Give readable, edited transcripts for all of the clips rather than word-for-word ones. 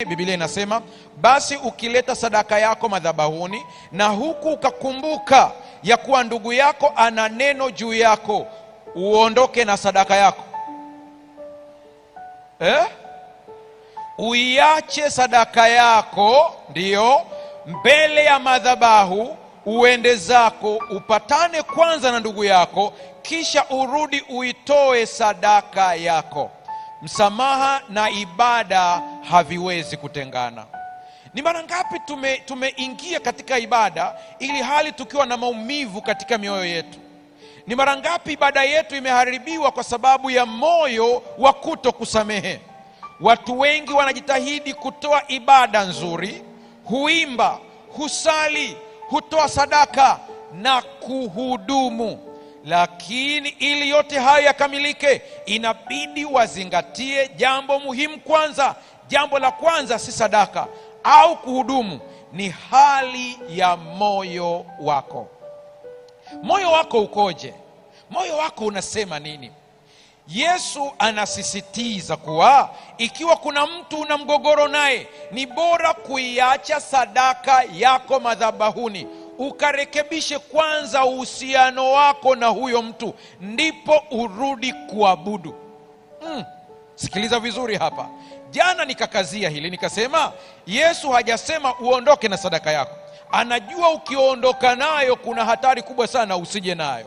Biblia inasema, basi ukileta sadaka yako madhabahuni na huku ukakumbuka ya kuwa ndugu yako ana neno juu yako, uondoke na sadaka yako. Uiache sadaka yako ndiyo mbele ya madhabahu, uende zako upatane kwanza na ndugu yako, kisha urudi uitoe sadaka yako. Msamaha na ibada haviwezi kutengana. Ni mara ngapi tumeingia katika ibada ili hali tukiwa na maumivu katika mioyo yetu? Ni mara ngapi ibada yetu imeharibiwa kwa sababu ya moyo wa kutokusamehe? Watu wengi wanajitahidi kutoa ibada nzuri, huimba, husali, hutoa sadaka na kuhudumu. Lakini ili yote haya yakamilike, inabidi wazingatie jambo muhimu kwanza. Jambo la kwanza si sadaka au kuhudumu, ni hali ya moyo wako. Moyo wako ukoje? Moyo wako unasema nini? Yesu anasisitiza kuwa ikiwa kuna mtu una mgogoro naye, ni bora kuiacha sadaka yako madhabahuni, ukarekebishe kwanza uhusiano wako na huyo mtu, ndipo urudi kuabudu. Sikiliza vizuri hapa. Jana nikakazia hili, nikasema Yesu hajasema uondoke na sadaka yako. Anajua ukiondoka nayo kuna hatari kubwa sana usije nayo.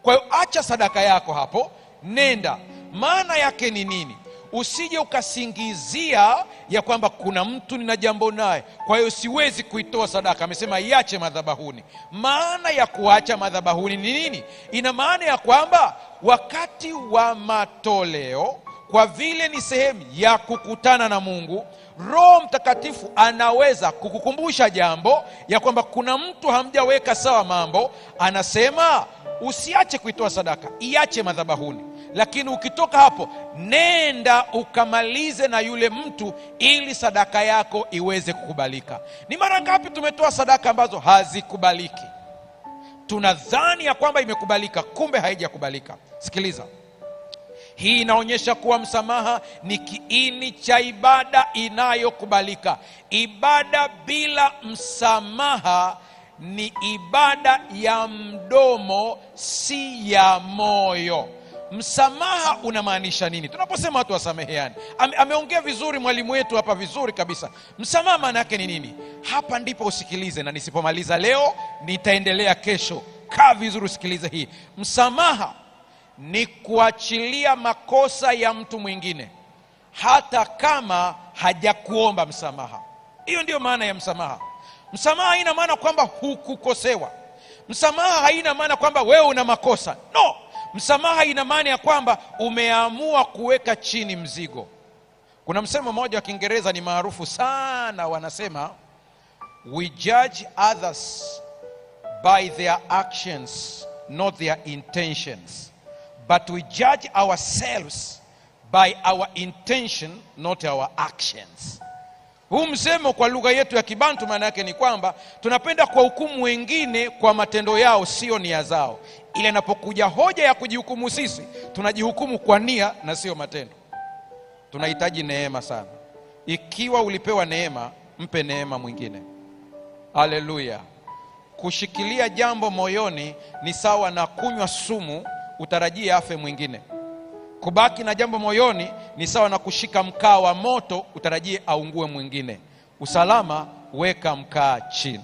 Kwa hiyo acha sadaka yako hapo, nenda. Maana yake ni nini? Usije ukasingizia ya kwamba kuna mtu nina jambo naye, kwa hiyo siwezi kuitoa sadaka. Amesema iache madhabahuni. Maana ya kuacha madhabahuni ni nini? Ina maana ya kwamba wakati wa matoleo, kwa vile ni sehemu ya kukutana na Mungu, Roho Mtakatifu anaweza kukukumbusha jambo ya kwamba kuna mtu hamjaweka sawa mambo. Anasema usiache kuitoa sadaka, iache madhabahuni. Lakini ukitoka hapo, nenda ukamalize na yule mtu ili sadaka yako iweze kukubalika. Ni mara ngapi tumetoa sadaka ambazo hazikubaliki? Tunadhani ya kwamba imekubalika, kumbe haijakubalika. Sikiliza. Hii inaonyesha kuwa msamaha ni kiini cha ibada inayokubalika. Ibada bila msamaha ni ibada ya mdomo, si ya moyo. Msamaha unamaanisha nini? Tunaposema watu wasameheane, ameongea vizuri mwalimu wetu hapa, vizuri kabisa. Msamaha maana yake ni nini? Hapa ndipo usikilize, na nisipomaliza leo nitaendelea kesho. Kaa vizuri usikilize hii. Msamaha ni kuachilia makosa ya mtu mwingine hata kama hajakuomba msamaha. Hiyo ndio maana ya msamaha. Msamaha haina maana kwamba hukukosewa. Msamaha haina maana kwamba wewe una makosa. No. Msamaha ina maana ya kwamba umeamua kuweka chini mzigo. Kuna msemo mmoja wa Kiingereza ni maarufu sana, wanasema we judge others by their actions, not their intentions. But we judge ourselves by our intention, not our actions. Huu msemo kwa lugha yetu ya Kibantu maana yake ni kwamba tunapenda kuwahukumu wengine kwa matendo yao, sio nia zao. Ile inapokuja hoja ya kujihukumu sisi, tunajihukumu kwa nia na sio matendo. Tunahitaji neema sana. Ikiwa ulipewa neema, mpe neema mwingine. Haleluya. Kushikilia jambo moyoni ni sawa na kunywa sumu utarajie afe mwingine. Kubaki na jambo moyoni ni sawa na kushika mkaa wa moto utarajie aungue mwingine. Usalama, weka mkaa chini.